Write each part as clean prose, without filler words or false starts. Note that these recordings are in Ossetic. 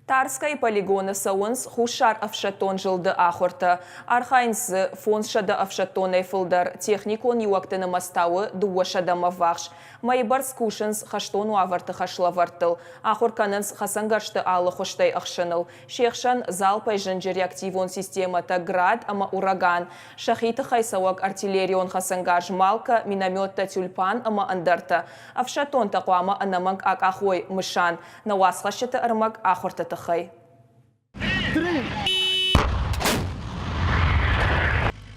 Тарскӕйы полигоны цӕуынц Хуссар ӕфсӕддон зылды ахуыртӕ. Архайынц дзы 500 ӕфсӕддонӕй фылдӕр, техникон иуӕгты нымӕц та у дыууӕсӕдӕмӕ ввахс. Мӕйы бӕрц кусынц хӕстон уавӕрты хӕслӕвӕрдтыл, ахуыр кӕнынц хӕцӕнгӕрзты алы хуызтӕй ӕхсыныл. Се хсӕн залпӕй зынджы реактивон системӕтӕ «Град» ӕмӕ «Ураган», сӕхи тыхӕй цӕуӕг артиллерион хӕцӕнгарз «Малка», минометтӕ «Тюльпан» ӕмӕ ӕндӕртӕ. Ӕфсӕддонтӕ хъуамӕ ӕнӕмӕнг акъахой мысан, нӕ уацхӕсджыты ӕрмӕг ахуырты тыххӕй.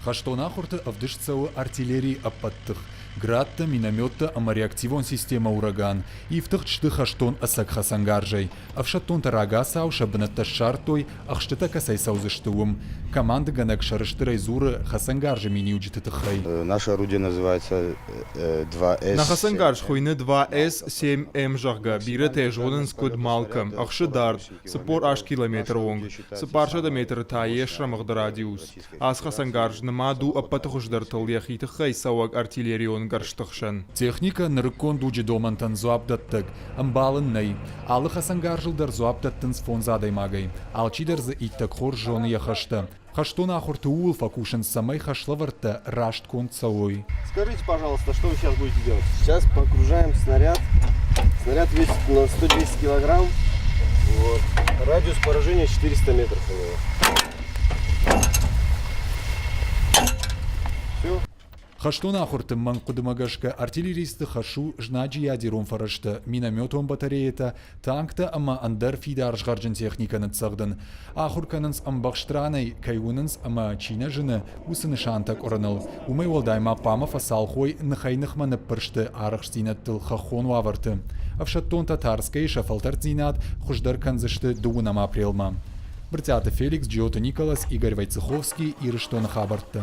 Хӕстон ахуырты ӕвдыст цӕуы артиллерийы ӕппӕт тых, градтӕ, минометтӕ ӕмӕ реактивон системӕ «Ураган» ифтыгъд сты хӕстон ӕцӕг хӕцӕнгарзӕй. Ӕфсӕддонтӕ рагацау сӕ бынӕттӕ ссардтой, ӕхстытӕ кӕцӕй цӕудзысты, уым. Командыгӕнӕг сӕрыстырӕй дзуры хӕцӕнгарзы миниуджыты тыххӕй. Наше орудие называется 2С. Нӕ хӕцӕнгарз хуыйны 2С-7М, зӕгъгӕ, бирӕтӕ зонынц куыд Малка, ӕхсы дард, 48 километры онг, 400 метры та йе срӕмыгъды радиус. Ацы хӕцӕнгарз нымад у ӕппӕты хуыздӕртыл йӕхи тыххӕй цӕуӕг артиллерион гӕрзты хсӕн. Техникӕ нырыккон дуджы домӕнтӕн дзуапдӕттӕг, ӕмбал ын нӕй. Алы хӕцӕнгарзыл дӕр дзуапп дӕттынц фондз адӕймагӕй. Алчидӕр дзы иттӕг хорз зоны йӕ хӕстӕ. Хӕстон ахуырты ууыл фӕкусынц, цӕмӕй хӕслӕвӕрдтӕ раст конд цӕуой. Скажите, пожалуйста, что вы сейчас будете делать? Сейчас погружаем снаряд. Снаряд весит на 110 килограмм. Вот. Радиус поражения 400 метров у него. Все. Хӕстон ахуырты мӕнг хъуыдымӕ гӕсгӕ артиллеристты хӕс у знаджы ядерон фӕрӕзтӕ, минометон батареятӕ, танктӕ ӕмӕ ӕндӕр фидар згъӕрджын техникӕ ныццӕгъдын. Ахуыр кӕнынц ӕмбӕхст ранӕй, кӕй уынынц ӕмӕ чи нӕ зыны, уыцы нысантӕ къуырыныл. Уымӕй уӕлдай ма хъуамӕ фӕцалхой ныхӕй-ныхмӕ ныббырсты арӕхстдзинӕдтыл хӕххон уавӕрты. Ӕфсӕддонтӕ Тарскӕйы сӕ фӕлтӕрддзинад хуыздӕр кӕндзысты дыууынӕм апрелмӕ. Брытъиаты Феликс, Джиоты Николас, Игорь Войцеховский, Ирыстоны хабӕрттӕ.